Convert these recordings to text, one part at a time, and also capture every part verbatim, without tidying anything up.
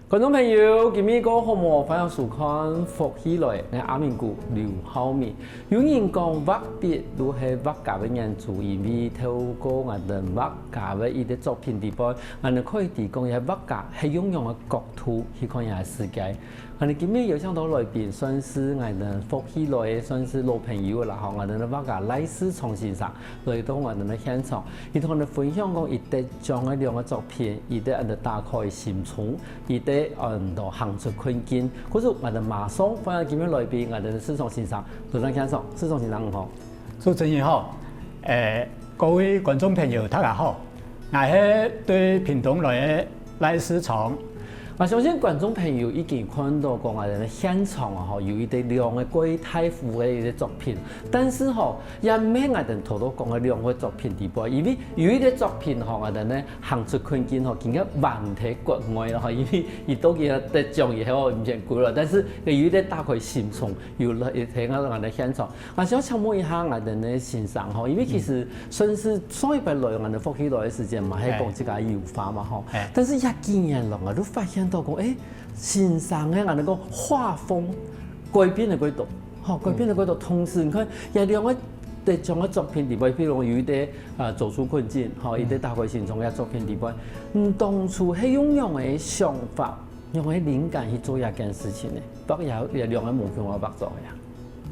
觀眾朋友，今晡日過好無？歡迎收看《福氣來》，𠊎阿明哥劉浩明。有人講畫筆就係畫家个眼珠，因為透過𠊎等畫家个一個作品底背，𠊎等可以知講一個畫家係用樣个角度去看這個世界。𠊎等今晡日邀請到來賓，算係𠊎等《福氣來》个算係老朋友啦吼，𠊎等个畫家賴世昌先生。 來到𠊎等个現場，佢同𠊎等分享講佢得獎个兩個作品，佢得恁樣打開心窗，佢得恁樣行出困境。故所𠊎等馬上歡迎今晡日來賓，𠊎等个世昌先生，來到現場，世昌先生你好。主持人好，誒，各位觀眾朋友大家好，𠊎係對屏東來个 賴世昌。𠊎相信觀眾朋友已經看到講𠊎等个現場啊，吼，有一個兩個蓋大幅个一個作品。但是吼，也毋係𠊎等頭頭講个兩個作品底背，因為有一個作品吼，𠊎等呢行出困境吼，今个還在國外了吼，因為佢到今得獎以後毋見過了。但是有一個打開心窗，有來聽到𠊎等現場。 𠊎想請問一下𠊎等个先生吼，因為其實算係上一擺來𠊎等福氣來个時間嘛，係講這個油畫嘛吼。但是這幾年來啊，都發現到講，誒，先生个𠊎等講畫風改變了幾多，吼，改變了幾多。同時，你看，這兩個得獎个作品底背，譬如有一個呃走出困境，吼，一個打開心窗个作品底背，你當初係用樣个想法，樣个靈感去做這件事情呢？畫這這兩個模型畫畫做个呀？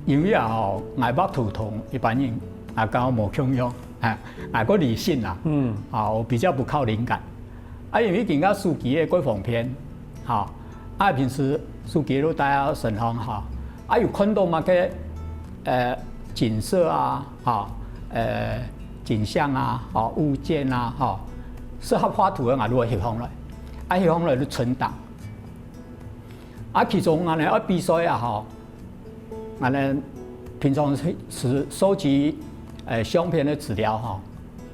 因為啊吼，𠊎畫圖同一般人啊較無共樣，啊，𠊎較理性啦，嗯，啊，我比較不靠靈感。啊，因為今个手機个蓋方便，吼，啊，平時手機都帶在身上吼，啊，有看到麼个，呃，景色啊，吼，呃，景象啊，吼，物件啊，吼，適合畫圖个，𠊎就會翕上來，啊，翕上來就存檔。啊，其中𠊎等愛比賽啊，吼， 𠊎等平常時收集，呃，相片个資料吼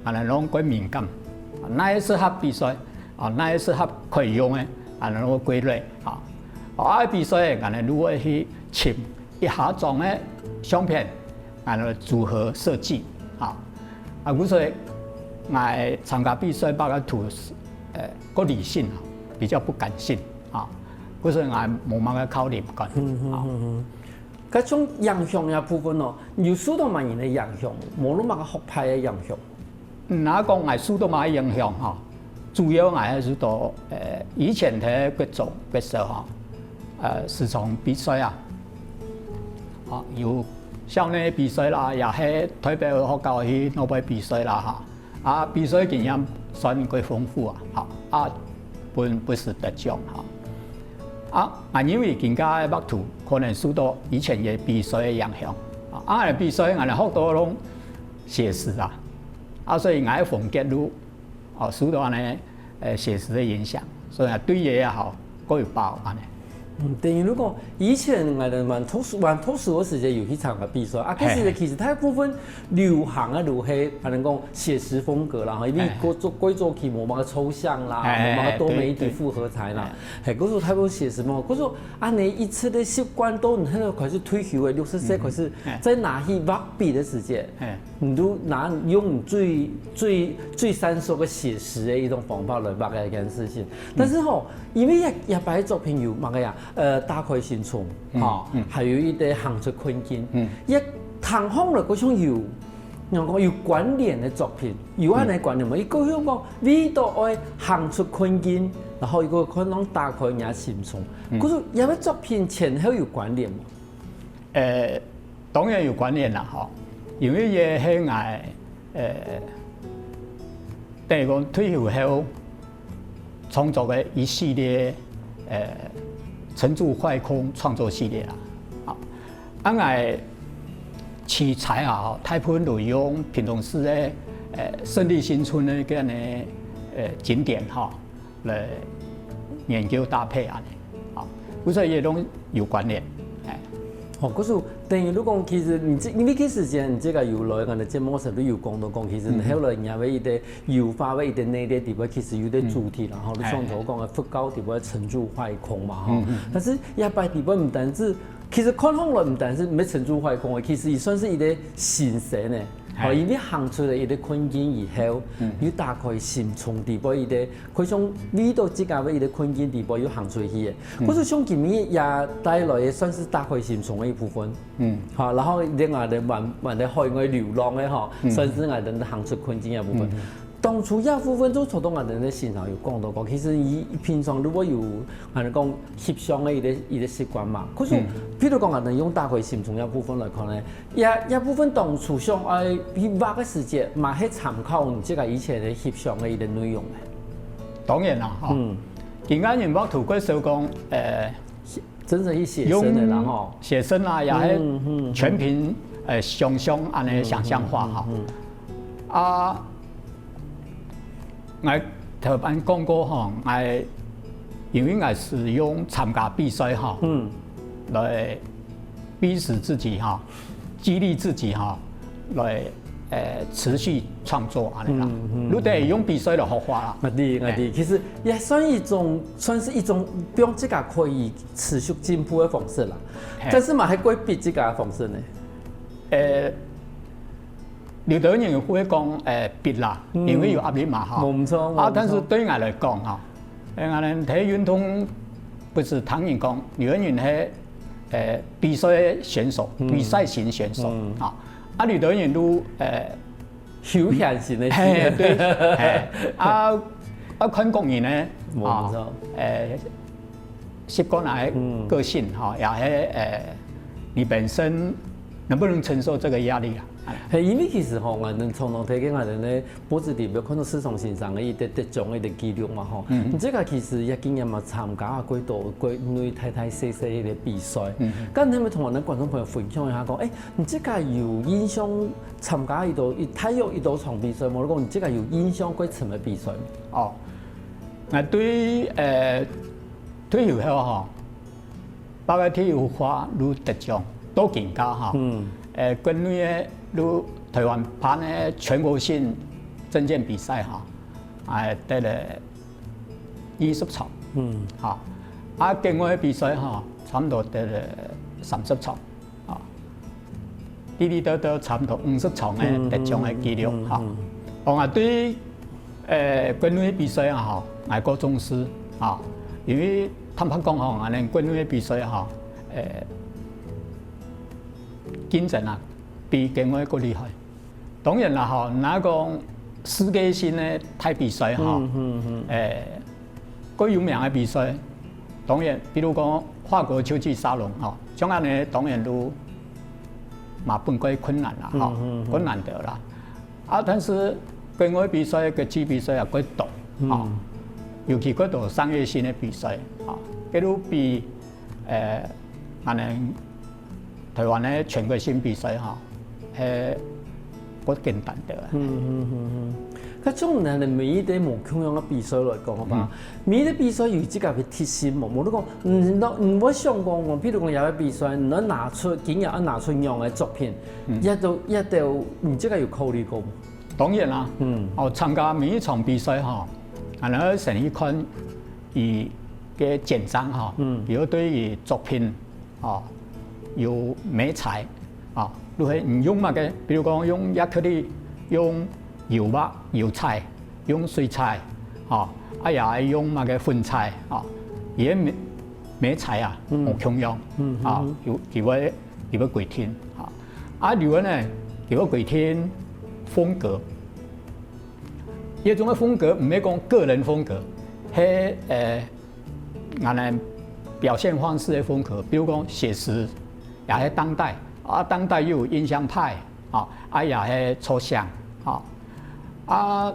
，𠊎等攏蓋敏感，哪個適合比賽，啊，哪個適合可以用个，𠊎等攏歸類，吼。啊，比賽，𠊎等就會去尋一下張个相片，𠊎等組合設計，吼。啊，故所𠊎參加比賽畫个圖，呃，較理性，比較不感性，吼。故所𠊎無麼个靠靈感，嗯嗯嗯嗯。 該種影響个部分哦，有受到麼人个影響？無論麼个學派个影響？嗯，若講𠊎受到麼个影響吼，主要𠊎係受到，呃，以前在國中、國小吼，呃，時常比賽啊，啊，有校內比賽啦，也係代表學校去外背比賽啦哈。 啊，比賽經驗算較豐富啊，吼，啊，分，分時得獎吼。啊，𠊎認為今个畫圖可能受到以前个比賽个影響，啊，啊，比賽𠊎等學到攏寫實啊，啊，所以𠊎个風格就，哦，受到恁呢，呃，寫實个影響，所以啊，對佢也好， 較有包恁呢。嗯，等於如果以前𠊎等還讀書，還讀書个時節有去參加比賽，啊，其實，嘿，其實大部分流行个就係，可能講寫實風格啦，吼，因為，嘿，過早，過早期無麼个抽象啦，嘿，無麼个多媒體複合材啦，嘿，嘿，嘿，嘿，嘿，故所大部分寫實風格，故所恁呢一直个習慣到你現在開始退休个，六十歲開始，嗯，嗯，嘿，再拿去畫筆个時節，嘿， 你就拿用你最，最，最生疏个寫實个一種方法來畫个一件事情。但是吼，因為這，這擺作品有麼个呀，呃，打開心窗，嗯，吼，嗯，還有一個行出困境，嗯，也聽起來好像有，人講有關聯个作品，有恁呢關聯無？嗯，佢好像講，為到愛行出困境，然後佢可能打開若心窗。嗯，可是這個作品前後有關聯無？ 呃，當然有關聯啦，吼，因為這係𠊎，呃，等於講退休後創作个一系列，呃，沉住壞空創作系列啦。好，啊，𠊎取材啊，吼，大部分都用屏東市个，呃，勝利新村个恁呢，呃，景點，吼， 來研究搭配恁呢，吼，故所也攏有關聯，哎。哦，故所等於你講，其實你這，因為其實之前你這個有來𠊎等節目時，你有講到講，其實你後來你也會一個油畫个一個系列底背，其實有個主題啦，吼，你像頭講个佛教底背沉住壞空嘛，吼。嗯，嗯，嗯。但是這擺底背毋單止，其實看起來毋單止毋係沉住壞空个，其實也算係一個新生呢。吼，因為行出來一個困境以後，又打開心胸底背一個，可以講為到自家个一個困境底背又行出去个。可是像今日也帶來个算是打開心胸个一部分。嗯，吼，然後另外个往往个海外流浪个吼，算是𠊎兜行出困境个部分。當初這部分就做到𠊎兜个先生有講到講，其實佢平常如果有，𠊎兜講翕相个一個一個習慣嘛，可是譬如講𠊎兜用打開心胸這部分來看呢， 也也部分當初想愛去畫个時節，嘛係參考你自家以前个翕相个一個內容呢。當然啦，吼，嗯，今个人畫圖个時候講，呃，真正去寫生个啦，吼，寫生啊，也係全憑呃想象安尼想象畫哈。啊， 𠊎頭先講過吼，𠊎因為𠊎係用參加比賽吼，嗯，來逼使自己吼，激勵自己吼，來呃持續創作安尼啦。你得用比賽來學畫啦。啊對啊對，其實也算一種，算是一種讓自家可以持續進步个方式啦。但是嘛，還過逼自家个方式呢。呃， 有兜人會講，誒，逼啦，因為有壓力嘛，哈。無錯，啊，但是對𠊎來講，哈，誒，𠊎兜運動不是聽人講，有兜人係，誒，比賽選手，比賽型選手，啊，啊，有兜人都，誒，休閒型个，嘿，對，嘿，啊，啊，看個人呢，無錯，誒，習慣啊，個性哈，也係，誒，你本身能不能承受這個壓力啊？ 係，因為其實吼，𠊎兜常常在該𠊎兜呢報紙裡背看到世聰先生个一個得獎个一個記錄嘛吼。你自家其實也經驗嘛參加過多國內大大細細个比賽。敢係毋係同𠊎兜觀眾朋友分享一下講，誒，你自家有印象參加幾多，大約幾多場比賽無？講你自家有印象過深个比賽無？哦，那對於，呃，退休後吼， 八月天有畫就得獎，到今下哈，誒，國內个就台灣辦个全國性徵件比賽哈，誒，得了二十場，嗯，哈，啊，國外比賽哈，差不多得了三十場，啊，滴滴答答差不多五十場个得獎个記錄哈。哦，啊，對 誒，國內比賽啊吼，𠊎較重視啊，因為坦白講吼，𠊎等國內比賽吼，誒，競爭啊，比國外較厲害。當然啦吼，若講世界性个大比賽吼，誒，較有名个比賽，當然，比如講法國秋季沙龍吼，像恁呢當然就嘛分較困難啦吼，較難得啦。 啊，但是國外比賽、國際比賽也較多，啊，尤其較多商業性个比賽，啊，佢就比，呃，𠊎等台灣个全國性比賽哈，係較簡單个。嗯嗯嗯嗯。該從你等每一個無共樣个比賽來講，好吧？每一個比賽有自家个特色無？無你講，嗯，你你會想講，譬如講有個比賽，你愛拿出，今日愛拿出樣个作品， 也都也都你自家有考慮過無？當然啦，嗯，哦，參加每一場比賽吼，𠊎等愛先去看佢个簡章吼，嗯，比如對於作品，哦，有美彩，哦，如果你用麼个，比如講用壓克力、用油畫、油彩、用水彩，哦，啊也用麼个粉彩，哦，佢个美美彩啊，無共樣，啊，有佢會 佢會規定，哈。啊，有个呢，佢會規定風格。這種个風格毋係講個人風格，係，呃，𠊎等表現方式个風格，比如講寫實，也係當代，啊，當代又有印象派，啊，啊也係抽象，啊，啊，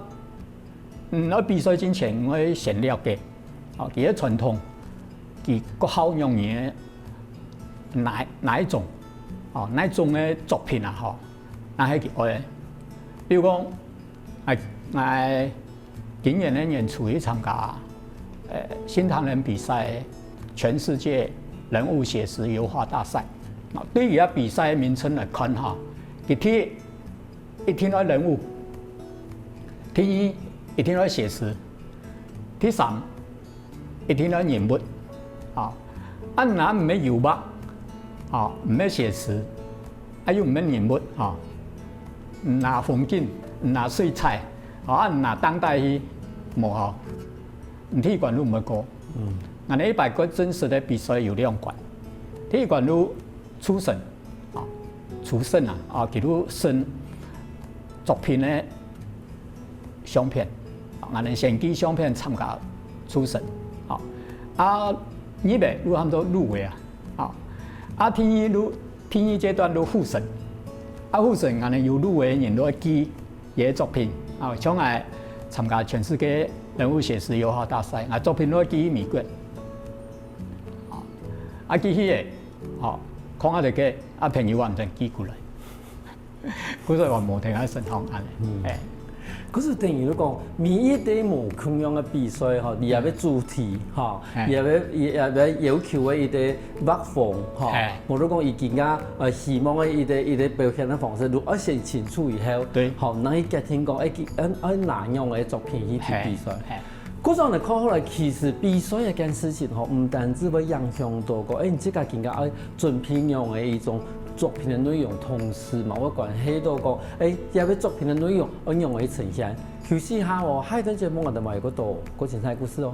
嗯，愛比賽進前，愛先了解，啊，佢个傳統，佢較好用个 哪哪一種，哦，哪一種个作品啊，吼，若係佢愛个。比如講，𠊎𠊎今年个年初去參加，呃，新唐人比賽全世界人物寫實油畫大賽。哦，對於這比賽个名稱來看哈，佢第一一定愛人物，第二一定愛寫實，第三 一定愛人物，啊，啊若毋係油畫，啊，毋係寫實，啊又毋係人物，啊，毋拿風景，毋拿水彩，啊，毋拿當代戲，無效。你第一關你毋會過。嗯。𠊎等一般个真實个比賽有兩關。第一關你初審，啊，初審啊，啊，佢就審作品个相片，啊，𠊎等先寄相片參加初審，啊，啊，入圍就喊做入圍啊，啊，啊，第二就，第二階段就複審，啊，複審𠊎等有入圍个人就會寄 佢个作品，啊，像𠊎參加全世界人物寫實油畫大賽，𠊎作品都寄去美國。啊，啊，寄去个，吼，看下這个，啊，朋友還毋曾寄過來。故所𠊎無聽佢聲響恁呢。嗯。哎。可是等於講，每一個無共樣个比賽吼，你也要主題吼，哎。也要，也要要求个一個畫風吼，哎。無論講佢更加，呃，希望个一個，一個表現个方式，你愛想清楚以後，對。吼，正去決定講，哎，佢，愛，愛哪樣个作品去，去比賽。嘿，嘿。故所你看下來，其實比賽這件事情吼，毋單止會影響到講，哎，你自家更加愛準備樣个一種作品个內容，同時嘛，會關係到講，哎，這個作品个內容愛樣个呈現。休息一下哦，下一段節目𠊎等嘛有個多，過精彩个故事哦。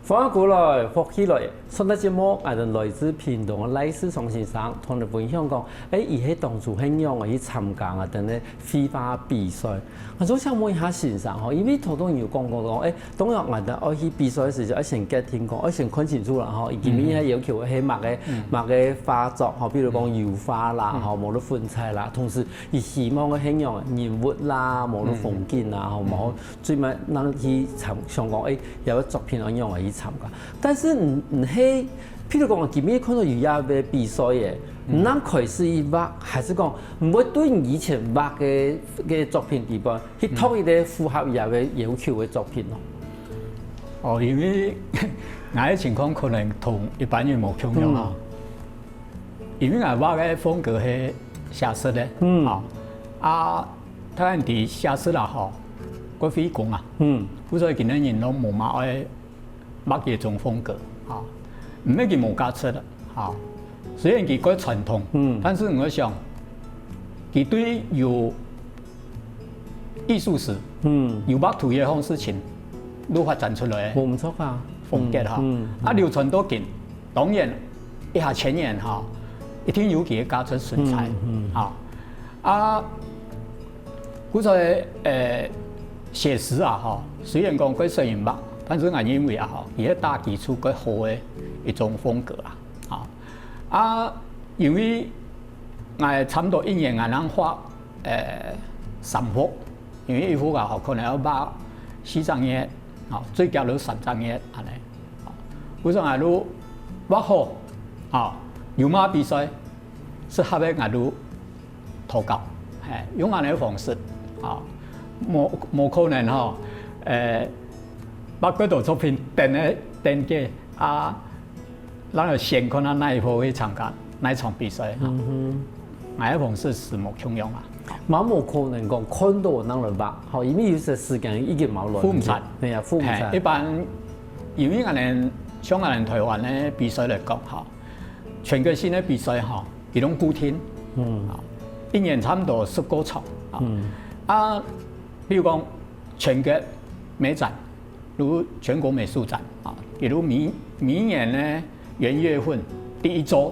歡迎過來，福氣來！上段節目，𠊎等來自屏東个賴世松先生，同你分享講，誒，佢係當初係仰般去參加𠊎等个繪畫比賽。𠊎就想問一下先生吼，因為頭先有講過講，誒，當然𠊎等愛去比賽个時節，愛先決定講，愛先看清楚啦吼，佢今日个要求係麼个，嗯。麼个畫作吼，比如講油畫啦，嗯。吼，無論粉彩啦，同時佢希望个係仰人物啦，無論風景啦，嗯。吼，無 最尾人去參，想講，誒，這個作品愛仰般去參加。但是毋，毋係，譬如講，今日看到有這個比賽个，嗯。人開始去畫，還係講，毋會對你以前畫个，个作品底背，去擇一個符合這個要求个作品咯？哦，因為𠊎个情況可能同一般人無共樣啊。嗯。因為𠊎畫个風格係寫實个，嗯。啊，啊， 大家知寫實啦吼，較費工啊。嗯。故所今日人都無麼愛畫這種風格，吼。毋係佢無價值啦，吼。雖然佢較傳統，嗯。但是𠊎想，佢對有藝術史，嗯。有畫圖个方式情，都發展出來个。無毋著啊。風格哈。嗯，嗯。啊，流傳到今，當然，一下千年哈，一定有佢个價值存在，嗯，嗯。哈。 啊，故所，呃，寫實啊，吼，雖然講較少人畫，但是𠊎認為啊，吼，佢係打基礎較好个一種風格啊，吼。啊，因為𠊎差毋多一年𠊎正畫，呃，三幅，因為一幅啊，吼，可能愛畫四隻月，吼，最遽都三隻月，恁呢。吼，故所𠊎就畫好，吼，有麼比賽，適合个𠊎就 投稿，嘿，用恁樣个方式，啊，無，無可能吼，呃，畫幾多作品等个，等个，啊，然後選看下哪一部去參加哪一場比賽，哈。嗯哼。𠊎个方式係無共樣啊。嘛無可能講看到人來畫，吼，因為有些時間已經無來。赴毋成。對啊，赴毋成。嘿，一般，因為𠊎等，像𠊎等台灣个比賽來講，吼，全國性个比賽，吼， 佢攏固定，嗯。啊，一年差毋多十過場，啊。嗯。啊，比如講全國美展，如全國美術展，啊，佢就每，每年呢，元月份第一週，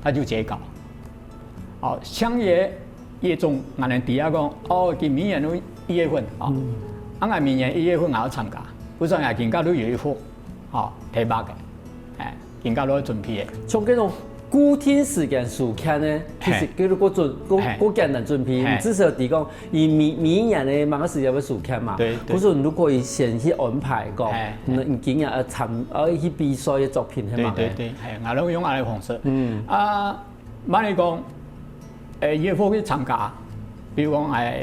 佢就截稿。哦，像這，這種，𠊎等知啊講，哦，佢每年都一月份，哦。嗯。啊，𠊎明年一月份𠊎愛參加，故所𠊎今下就有一幅，哦，題目个，哎，今下都愛準備个。像這種 固定時間書籤呢，其實嘿。佢就較準，較，嘿。較簡單準備，嘿。你至少知講，佢每，每一年呢，麼个時間愛書籤嘛。對，對。故所你就可以先去安排講，嘿，嘿。你，你今年愛參，愛去比賽个作品係麼个。對，對，對，嘿，𠊎都用恁樣个方式。嗯。啊，慢慢講，誒，也會去參加，比如講，誒，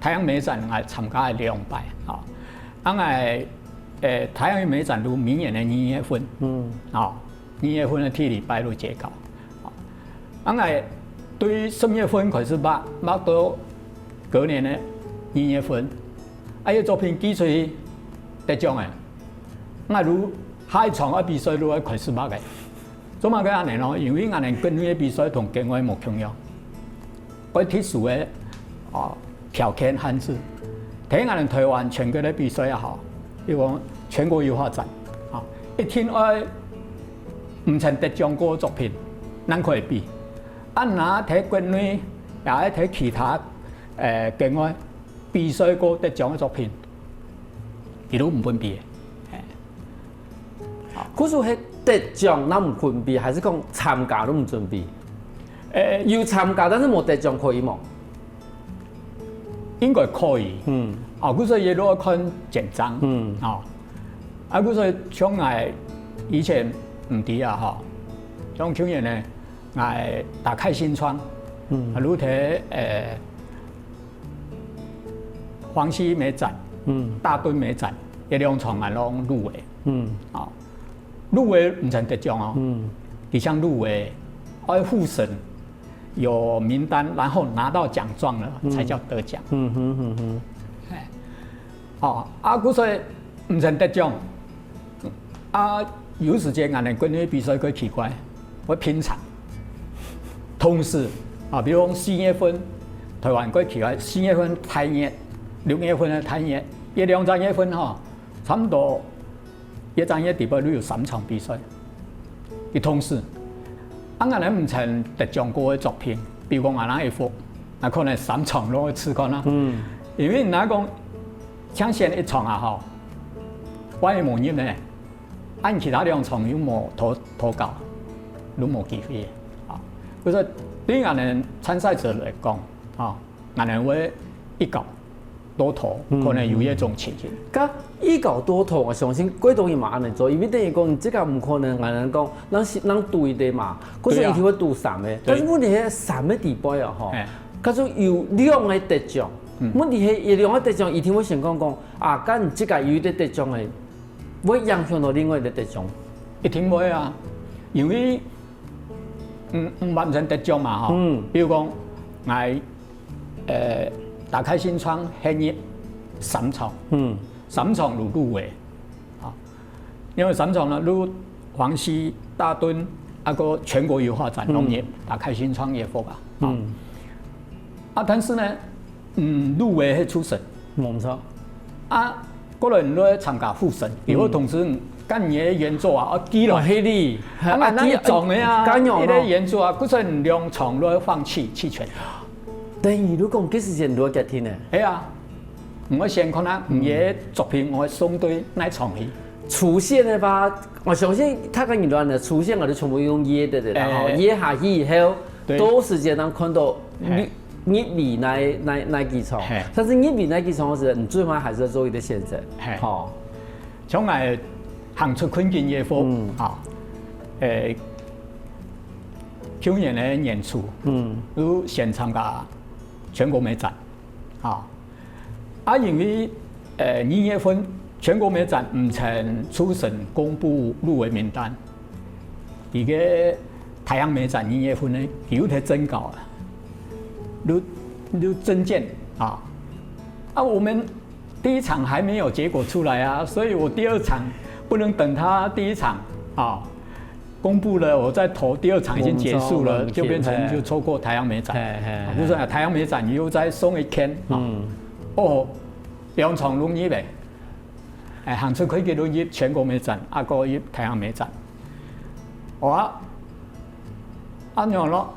太陽美展𠊎參加了兩擺，吼。啊𠊎 誒，太陽美展就明年个二月份，嗯，哦，二月份个第二禮拜就截稿。哦，啊，𠊎對十月份開始畫，畫到隔年个二月份，啊，這作品寄出去得獎誒，𠊎就下一場个比賽就愛開始畫誒。做麼个恁呢呢？因為𠊎等國內个比賽同國外無共樣。 愛特殊个，哦，條件限制。在𠊎等台灣全國个比賽也好，比如講全國油畫展，啊，一定愛毋曾得獎過个作品，正可以比。啊，若在國內，也愛在其他，呃，國外比賽過得獎个作品，佢都毋分比个。嘿。 故所係得獎正毋分比，還係講參加都毋准比？誒，有參加，但係無得獎可以無？應該可以。嗯。啊，故所也都要看簡章。嗯。啊，啊，故所像𠊎以前毋知啊，吼，像舊年呢，𠊎打開心窗，嗯。啊，就在，誒， 黃溪美展、嗯。大墩美展，這兩場𠊎攏入圍。嗯。啊，入圍毋曾得獎哦。嗯。佢像入圍，愛複審，有名單，然後拿到獎狀了，嗯。才叫得獎。嗯哼，嗯哼。哎。哦，啊，故所以毋曾得獎。 啊，有時節𠊎等國內比賽較奇怪，會拼場。同時，啊，比如講四月份，台灣較奇怪，四月份大熱，六月份个大熱，這兩隻月份吼，差毋多一隻月底背都有三場比賽。佢同時，啊，𠊎等毋曾得獎過个作品，比如講𠊎等一幅，那可能三場都會試看啊。嗯。因為人家講，像選一場啊吼，萬一無入呢， 恁其他兩場又無投，投稿，都無機會。啊，所以對𠊎等參賽者來講，啊，𠊎等會一稿多投，嗯。可能有這種情形。該一稿多投，𠊎相信幾多人嘛恁樣做，因為等於講，你這個毋可能，𠊎等講，人係，人對个嘛，可是一定會對三个，對。但是問題係三个底背啊，吼，哎。假如有兩个得獎，嗯。問題係有兩个得獎，一定會想講講，啊，該你這個有一個得獎个， 會影響到另外个得獎？一定會啊，因為，嗯，毋完全得獎嘛，吼。嗯。比如講，𠊎，呃，打開心窗，係入三場，嗯。三場就入圍，啊，因為三場呢，就黃溪、大墩，啊个全國油畫展攏入，嗯。打開心窗也有啊，啊。嗯。啊，但是呢， 嗯，入圍係初審。無錯。啊，過來你來參加複審，比如同時，嗯。該你个原作啊，啊，寄落去哩。哦，係哩。啊，啊，該你種个啊，該樣咯。你个原作啊，故所你兩場都愛放棄，棄權。等於你講，這時間你愛決定呢？係啊，𠊎愛先看啊，嗯。你个作品𠊎愛送對哪場去。初選个話，𠊎相信大家人都恁樣，初選𠊎都全部用入个啦，吼，哎。入下去以後，對。到時間正看到你 嘿。入圍哪，哪，哪幾場。嘿。但是入圍哪幾場个時候，你最後還是要做一個選擇。嘿。吼。像𠊎行出困境个時候，嗯。吼，誒，舊年个年初，嗯。就先參加全國美展，吼。啊，因為，呃，二月份全國美展毋曾初審公布入圍名單， 佢个太陽美展二月份呢，佢又在徵稿啊，就，就徵件啊。啊，我們第一場還沒有結果出來啊，所以我第二場不能等他第一場啊公布了，我再投，第二場已經結束了，無錯，就變成就錯過太陽美展。嘿，嘿，啊，不是啊，太陽美展又再送一件啊。嗯。哦，兩場攏入圍。 誒，行出去个就入全國美展，啊，過入太陽美展。哇，恁樣咯，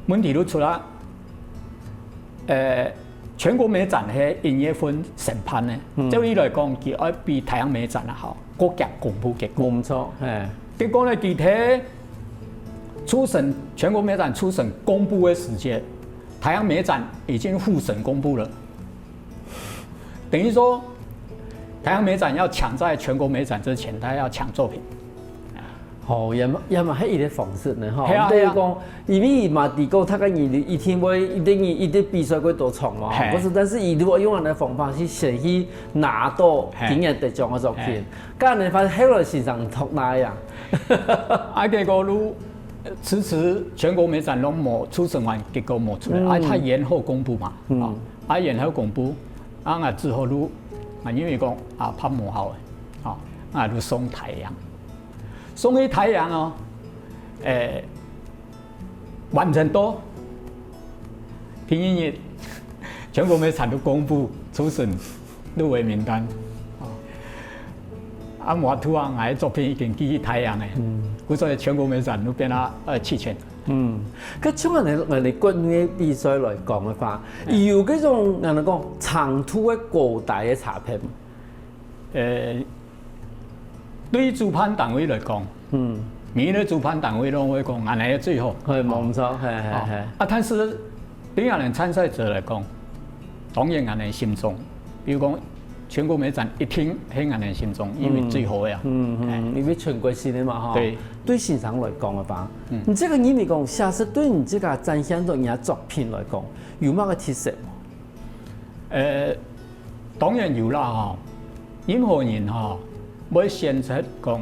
問題就出來。誒，全國美展係一月份承辦个，嗯。照理來講，佢愛比太陽美展啊好，較遽公布結果。無錯，嘿。結果呢，佢在初審，全國美展初審公布个時節，太陽美展已經複審公布了。 等於說，太陽美展要搶在全國美展之前，他要搶作品。吼，也嘛也嘛係一个方式呢吼。係啊，係啊。等於講，因為佢嘛知講，大家人一定會一定一定比賽過多場嘛吼。係。不是，但是佢如果用恁个方法去先去拿到今年得獎个作品，係。該恁个話後來先生讀哪樣？啊，結果就遲遲全國美展攏無，初審完結果無出來，嗯。啊，佢延後公布嘛，嗯。啊，啊，延後公布，啊，𠊎只好就，啊，因為講啊，拍無效了，啊，啊，就送太陽。 送去太陽哦，誒，完成到第二日，全國美展都公布初審入圍名單。哦。啊，無法度啊，𠊎个作品已經寄去太陽了。嗯。故所全國美展都變啊，呃，棄權。嗯。該像恁呢，𠊎等國內个比賽來講个話，嗯。有該種，𠊎等講，程度个高低个差別無？ 呃，對主辦單位來講，嗯。每一个主辦單位都會講，恁呢最好。係，無錯，係，係，哦，係。啊，但是對𠊎等參賽者來講，當然𠊎等心中，比如講全國美展一定係𠊎等心中，因為最好个啊。嗯，嗯，哎。因為全國性个嘛，吼。對。對先生來講个話，嗯。你這个認為講，寫實對你這个展現到你个作品來講，有麼个特色無？ 呃，當然有啦吼，任何人吼，會選擇講，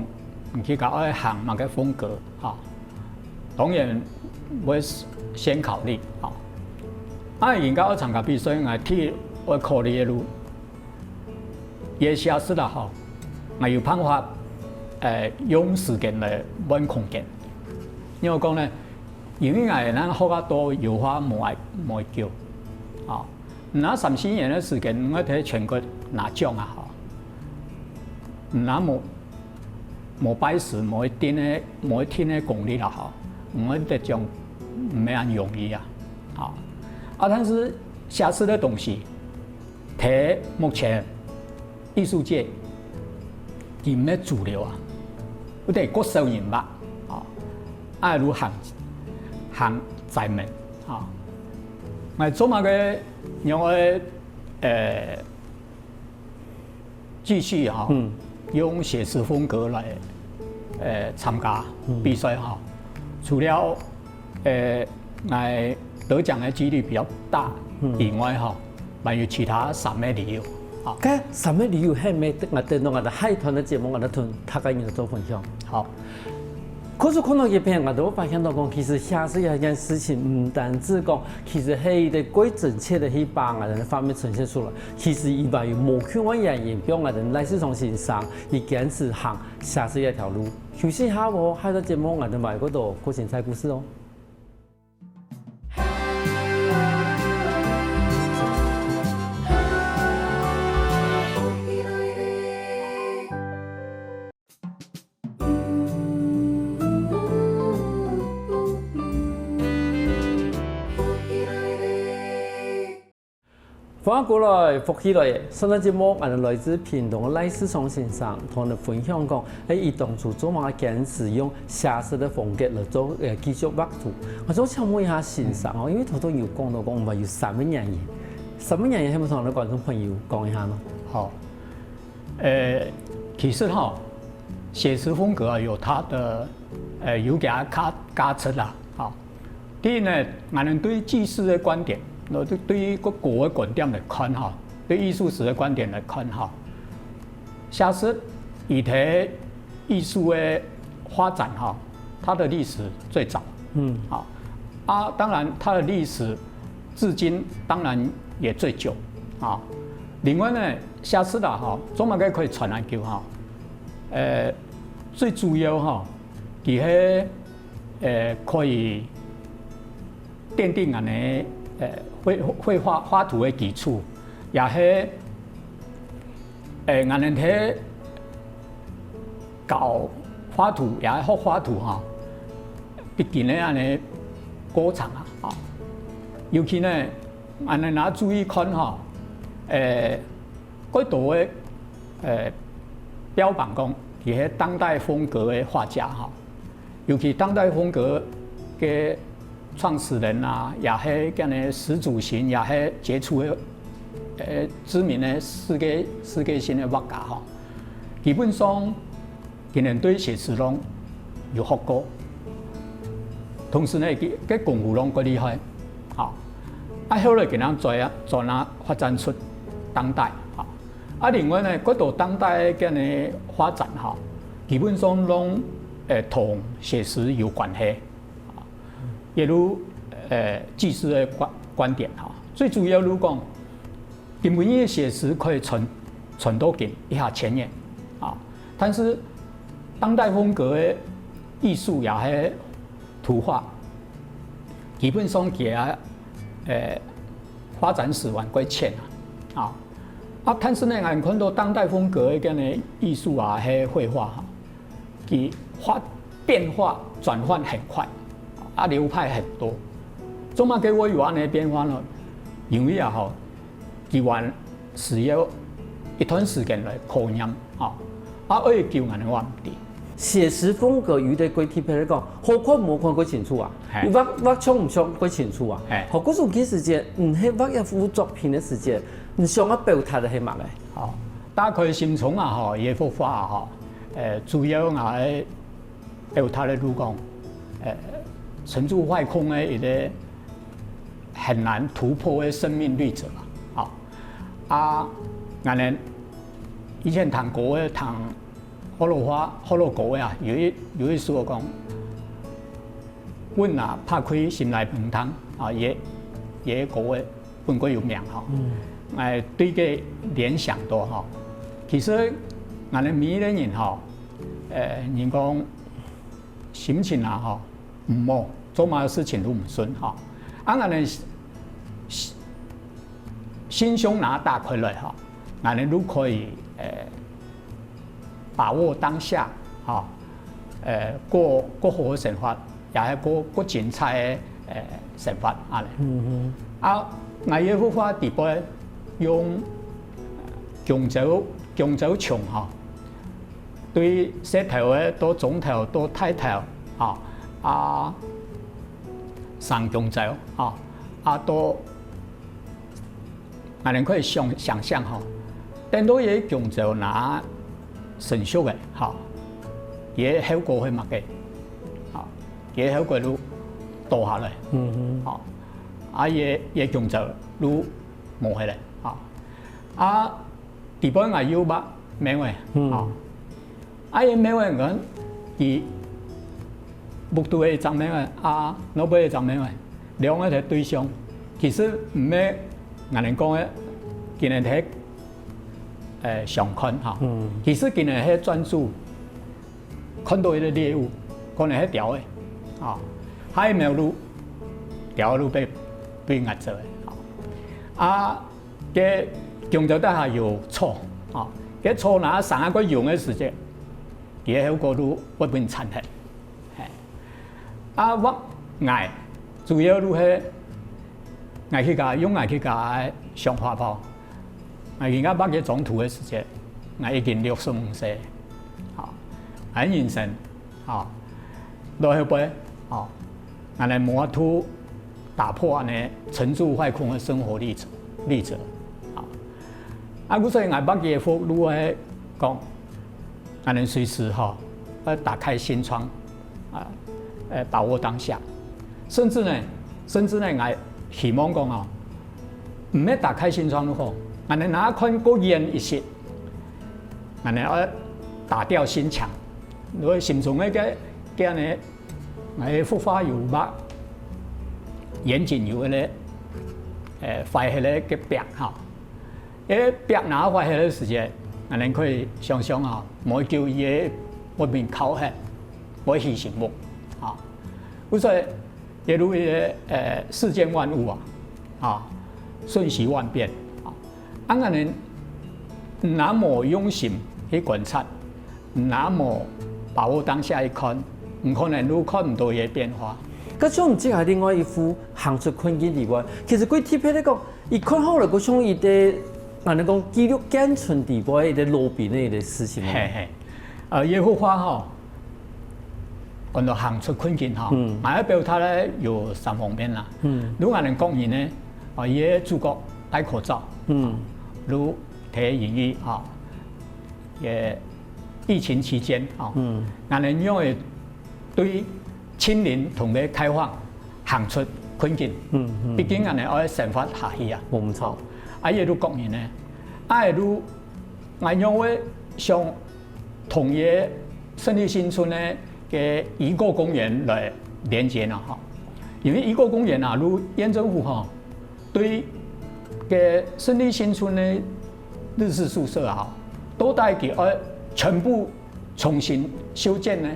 你自家愛行麼个風格吼，當然會先考慮吼。啊，人家愛參加比賽，𠊎第一愛考慮个就，也寫實啦吼，𠊎有辦法，呃，用時間來換空間。因為講呢，因為𠊎等學較多油畫無愛，無愛久，啊， 毋過三四年个時間，𠊎在全國拿獎啊吼，毋過無，無拜師，無一定个，無一定个功力啦吼，毋過得獎毋係恁容易啊，吼。啊，但是寫實个東西，在目前藝術界，佢毋係主流啊，有點較少人物啊，啊，就行，行窄門啊。𠊎做麼个 因為，呃，繼續哈，嗯。用寫實風格來，呃，參加比賽哈。嗯。除了，呃，來得獎的機率比較大以外哈，嗯。還有其他三個理由啊。該三個理由係毋係𠊎等到𠊎等海豚个節目，𠊎等同大家人做分享？好。 可是看到這片，𠊎都發現到講，其實寫實這件事情，毋單止講，其實係一個過真切个去把𠊎等个畫面呈現出來，其實佢還有無共樣个原因，比如𠊎等賴世松先生，佢堅持行寫實這條路。休息一下哦，下個節目𠊎等還有更多過精彩故事哦。 歡迎過來，福氣來了！上段節目，𠊎等來自屏東个賴世松先生，同𠊎等分享講，欸，佢當初做麼个堅持用寫實个風格來做，呃，繼續畫圖。𠊎想請問一下先生哦，因為頭先有講到講，𠊎等有三個原因，三個原因，係毋係同𠊎等觀眾朋友講一下呢？好。 呃，其實哈，寫實風格啊，有它的，呃，有佢个價，價值啦，哈。第一呢，𠊎等對紀實个觀點，呃，對，對於各國个觀點來看哈，對藝術史个觀點來看哈，寫實佢在藝術个發展哈，它的歷史最早，嗯。啊，啊，當然它的歷史至今當然也最久，啊。另外呢， 寫實啊，吼，做麼个可以傳恁久吼？呃，最主要吼，佢係，呃，可以奠定恁呢，呃，繪，繪畫，畫圖个基礎，也係，呃，恁呢在教畫圖，也係學畫圖吼，必經个恁呢過程啊，吼。尤其呢， 恁呢若注意看吼，呃，蓋多个，呃，標榜講，佢係當代風格个畫家吼，尤其當代風格个創始人啊，也係恁呢始祖型，也係傑出个，呃，知名个世界，世界性个畫家吼。基本上， 佢等對寫實攏有學過，同時呢，佢个功夫攏過厲害，啊，啊後來佢等轉啊轉啊發展出當代，啊，啊另外呢，過多當代个呢發展哈，基本上攏誒同寫實有關係，啊，也如誒技師个觀觀點哈，最主要如講。 今晡日个寫實可以傳傳到今一下千年啊，但是當代風格个藝術也係圖畫，基本上佢个誒發展史還過淺啊啊！啊，但是呢，𠊎看到當代風格个呢藝術啊，係繪畫哈， 佢發變化轉換很快，啊流派很多。做麼个會有恁樣變化呢？因為啊吼，佢還需要一段時間來考驗啊，啊愛久恁樣我毋知。寫實風格有一個特別來講，好看無看較清楚啊，畫畫像毋像較清楚啊。好，故所其實間，你係畫一幅作品个時間，你想要表達个係麼个？好，打開心窗啊吼，一幅畫啊吼， 呃，主要𠊎个表達个就講，呃，沉住壞空个一個很難突破个生命旅程啊。好，啊，𠊎等以前聽歌个聽學老話、學老歌个啊，有一有一首講，阮啊拍開心來飯湯啊，也也歌个 本過有名吼，誒，對个聯想到吼，其實𠊎等每一個人吼，誒，人講心情啊吼，毋好，做麼个事情都毋順吼，啊𠊎等心心胸拿打開來吼，𠊎等都可以誒把握當下吼，誒過過好个生活。 也係過過精彩个誒生活恁樣。啊，𠊎个畫畫底背用弓蕉弓蕉蟲吼，對細頭个到中頭到大頭吼，啊生弓蕉吼，啊到 𠊎等可以想想像吼，等到這弓蕉拿成熟个吼，這个後果會麼个？吼，這个後果就倒下來，吼，啊這這弓蕉就無忒了，吼。啊，底背𠊎又畫貓仔，吼。 啊，因為𠊎講佢屋肚个一隻貓仔，啊，外背一隻貓仔，兩個係對象。其實毋係𠊎等講个，佢等係誒相看哈。其實佢等係專注看到一個獵物，可能係鳥仔，啊，下一秒就鳥就被被壓走了。啊，該弓蕉底下有草，啊，該草若生啊過用个時節， 佢个效果就會分你慘忒。嘿。啊，畫𠊎主要就係𠊎自家用𠊎自家个想法吼。𠊎今下畫這張圖个時節，𠊎已經六十五歲，吼，𠊎人生，吼，到後背，吼，𠊎來無法度打破恁呢沉住壞空个生活歷程歷程，吼。啊，故所以𠊎畫這幅就係講， 𠊎等隨時吼，要打開心窗，啊，呃，把握當下。甚至呢，甚至呢，𠊎希望講哦，毋係打開心窗就好，𠊎等若看過遠一息，𠊎等要打掉心牆。因為心中个个个呢，𠊎个幅畫有畫遠景有个咧，呃，壞忒个个壁吼。 該壁若壞忒个時節，𠊎等可以想像啊，無久佢个文明靠忒，會起成木啊。故所以，這就係呃世間萬物啊，啊，瞬息萬變啊。啊，𠊎等若無用心去觀察， 若無把握當下一看，你可能就看毋到佢个變化。該像你這下另外一幅行出困境裡背，其實佢特別來講，佢看好了，佢像一個，恁呢講記錄眷村裡背一個老兵个一個事情。嘿嘿，呃，這幅畫吼，講到行出困境吼，嗯，𠊎个表達呢有三方面啦。嗯，如果恁呢講人呢，啊，佢个主角戴口罩，嗯，如提英語啊， 也疫情期間啊，嗯，𠊎等用个對親臨同个開放行出困境。嗯，嗯。畢竟恁樣愛生活下去啊。無錯。啊，也都國人呢，啊，也都，𠊎認為像同个勝利新村呢个雨果公園來連結呢，哈。因為雨果公園啊，如縣政府哈，對个勝利新村个日式宿舍啊，都帶佢愛全部重新修建呢，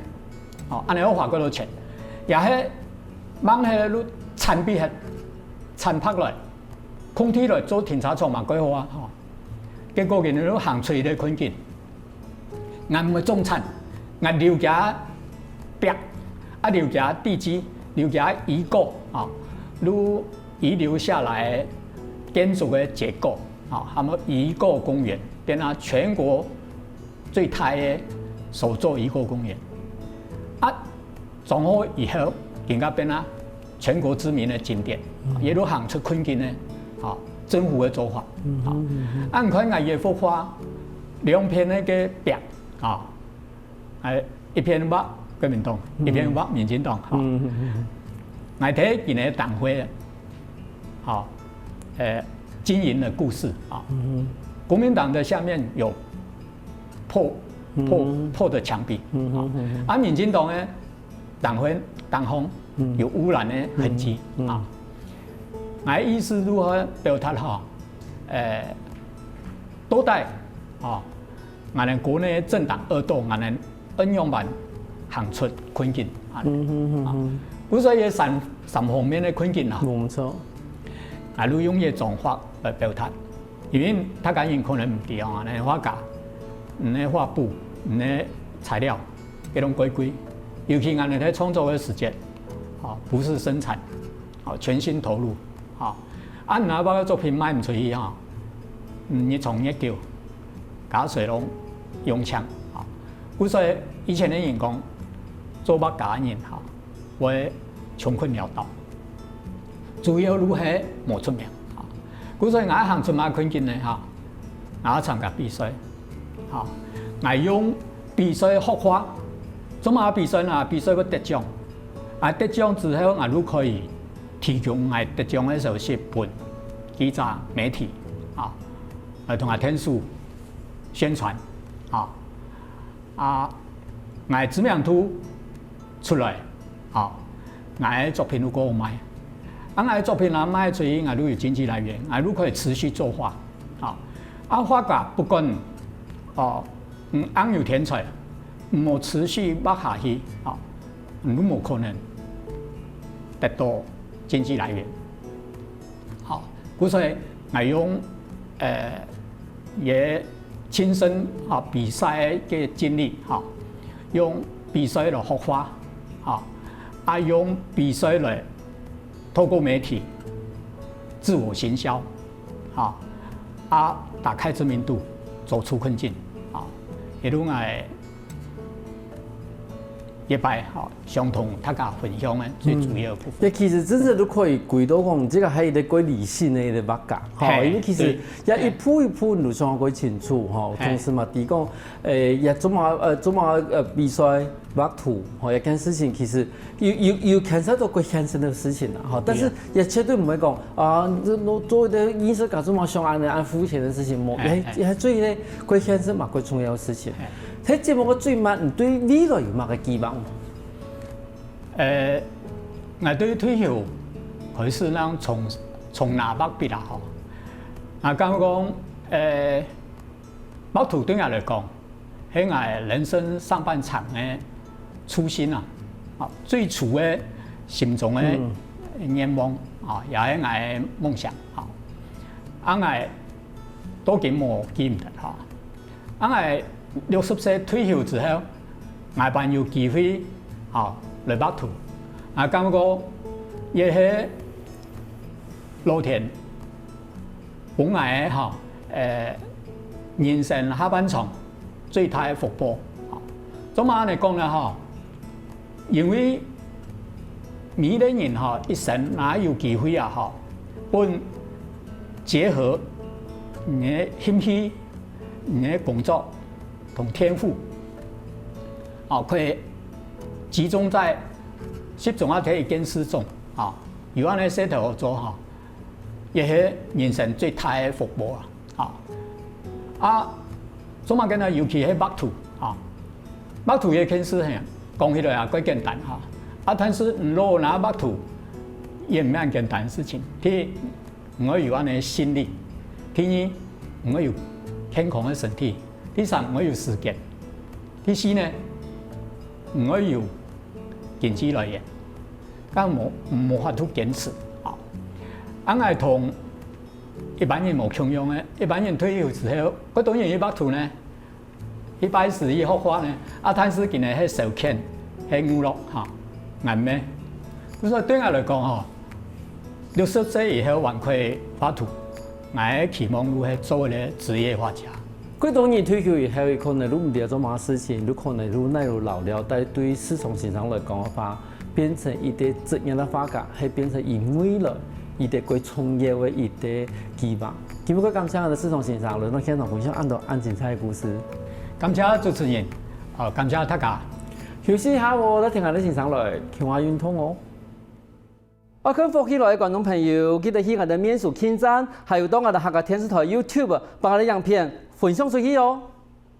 哦，恁樣要花幾多錢，也係吂係都慘逼忒，慘白來，空地來做停車場嘛，幾好啊，吼。結果佢等都行出一個困境，𠊎毋會種田，𠊎留佢壁，啊，留佢地基，留佢雨果啊，都遺留下來建築个結構啊，還有雨果公園，變成全國最大个首座雨果公園。啊，裝好以後，更加變成全國知名个景點，嗯。也都行出困境呢，啊，政府个做法。嗯哼，啊，嗯哼。啊，你看𠊎這幅畫，兩片那個壁，啊，哎，一片畫國民黨，嗯。一片畫民進黨，哈。嗯，嗯，嗯，嗯。𠊎睇今年个黨徽，好，呃，經營的故事啊。嗯哼。國民黨的下面有破，破，嗯哼。破的牆壁，嗯哼，啊，嗯哼。啊，民進黨呢，黨徽，黨項，嗯。有污染的痕跡，嗯，嗯。啊。𠊎意思如何表達哈？呃，到底，啊， 𠊎等國內政黨惡鬥，𠊎等仰般行出困境啊。嗯哼，嗯哼。故所以三，三方面个困境啊，無錯。𠊎就用這種話來表達，因為大家人可能毋知哦，𠊎等畫家，𠊎等畫布，𠊎等材料，這種貴貴，尤其𠊎等在創作个時節，啊，不是生產，啊，全心投入，啊，啊，若把个作品賣毋出去哈，嗯，日長日久， 加水攏用搶啊。故所以前个人講，做畫家个人哈，會窮困潦倒，主要路係無出名啊。故所以𠊎行出麼困境呢哈，𠊎參加比賽，哈，𠊎用比賽學畫，做麼比賽呢？比賽會得獎，啊，得獎之後，𠊎就可以提供𠊎得獎个消息分記者、媒體啊，來同𠊎𢯭手 宣傳，啊，啊，𠊎知名度出來，啊，𠊎个作品就過好賣。啊，𠊎个作品啊賣出去，𠊎就有經濟來源，𠊎就可以持續做畫，啊。啊，畫家不管，哦，嗯，恁有天才，毋好持續畫下去，啊，你就無可能得到經濟來源。 好，故所𠊎用，呃，也親身啊比賽个經歷哈，用比賽來學畫，哈，啊用比賽來透過媒體自我行銷，哈，啊打開知名度，走出困境，啊，也就𠊎 一擺吼，想同大家分享个最主要个部分。嗯，這其實真正都可以歸到講，這個還有一個過理性个一個畫家吼，嘿，因為其實對，也一步一步路上過清楚吼，嘿。同時嘛，提供，誒，也做麼，呃，做麼，呃，比賽畫圖吼，這件事情其實有，有，有牽涉到過現實个事情啦吼，但是對啊。也絕對毋會講啊，這，這做一個藝術家做麼想恁樣恁膚淺个事情，無，嘿，也，嘿。也最呢，過現實嘛，過重要个事情。嘿。 這節目个最尾，你對未來有麼个期望無？呃，𠊎對退休開始正重，重拿畫筆啊吼。啊，感覺講，呃，畫圖對𠊎來講，係𠊎人生上半場个初心啊，啊，最初个心中个，嗯。願望啊，也係𠊎个夢想啊。啊，𠊎到今無記毋得哈。 啊，𠊎六十歲退休之後，𠊎還有機會，吼，來畫圖。啊，感覺也係老天分𠊎个，吼，呃，人生下半場最大个福報。吼，做麼恁樣講呢？吼， 因為每一個人吼，一生若有機會啊吼，分結合你个興趣、你个工作同天賦，哦，可以集中在集中啊，在一件事中啊，有恁樣事頭做哈，也係人生最大个福報啊。啊，啊，做麼个呢？尤其係畫圖啊，畫圖這件事情講起來啊，蓋簡單哈。啊，但是你若拿畫圖，也毋係恁簡單个事情。第一，你愛有恁樣个心力；第二，你愛有健康个身體；第三，你愛有時間；第四呢，你愛有經濟來源。 該無無法度堅持啊。恁樣同一般人無共樣个，一般人退休之後，幾多人去畫圖呢？一般係去學畫呢，啊，但係佢等係消遣，係娛樂哈，恁樣。所以對𠊎來講吼，六十歲以後還可以畫圖，𠊎个期望就係做一個職業畫家。 幾多人退休以後，佢可能就毋知做麼个事情，就可能就哪就老了，但對世聰先生來講个話，變成一個職業个畫家，係變成佢未來一個蓋重要个一個計劃。今日蓋感謝𠊎等世聰先生來到現場分享恁多恁精彩个故事。感謝主持人，好，感謝大家。休息一下哦，來聽𠊎等先生來，共下運動哦。 愛看福氣來个觀眾朋友，記得去𠊎等面書網站，還有到𠊎等客家電視台YouTube，幫𠊎等影片分享出去哦。